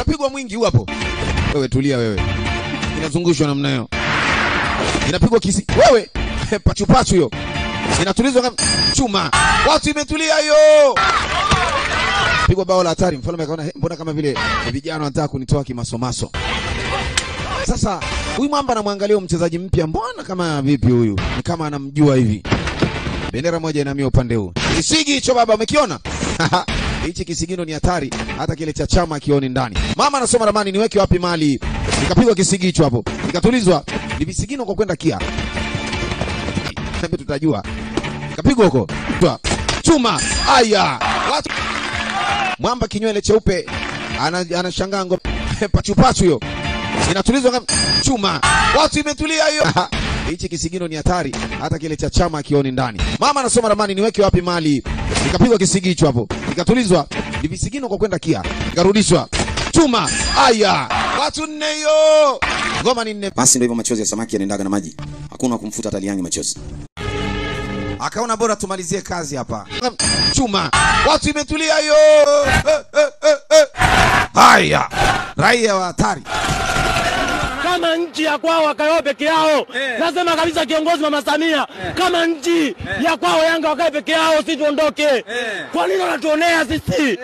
Unapigwa mwingi huu hapo. Wewe tulia wewe. Inazungushwa namna hiyo. Inapigwa kisi. Wewe pachu pachu hiyo. Inatulizwa kama chuma. Watu imetulia hiyo. Pigwa bao la hatari. Mfalme akaona mbona kama vile vijana wanataka kunitoa kimasomaso. Sasa huyu mwamba anamwangalia mchezaji mpya, mbona kama vipi huyu? Ni kama anamjua hivi. Bendera moja inamia upande huu. Kisigi hicho baba umekiona? Hichi kisigino ni hatari, hata kile cha chama kioni ndani. Mama anasoma ramani, niweke wapi mali? Nikapigwa kisigi hicho hapo. Nikatulizwa. Ni visigino kwa kwenda kia. Sasa tutajua. Nikapigwa huko. Chuma. Aya. Watu. Mwamba kinywele cheupe anashangaa ngoma pachu pachu hiyo. Inatulizwa kama chuma. Watu imetulia hiyo. Hichi kisigino ni hatari, hata kile cha chama kioni ndani. Mama anasoma ramani, niweke wapi mali? Nikapigwa kisigi hicho hapo. Nikatulizwa. Ni visigino kwa kwenda kia. Nikarudishwa. Chuma. Aya. Watu nne hiyo. Ngoma ni nne. Basi ndio hivyo, machozi ya samaki yanaendaga na maji. Hakuna kumfuta hata liangi machozi. Akaona bora tumalizie kazi hapa. Chuma. Watu imetulia hiyo. Haya. Raia wa hatari. Kama nchi ya kwao wakae peke yao. Nasema kabisa kiongozi Mama Samia, kama nchi ya kwao Yanga wakae peke yao, sisi tuondoke. Kwa nini wanatuonea sisi?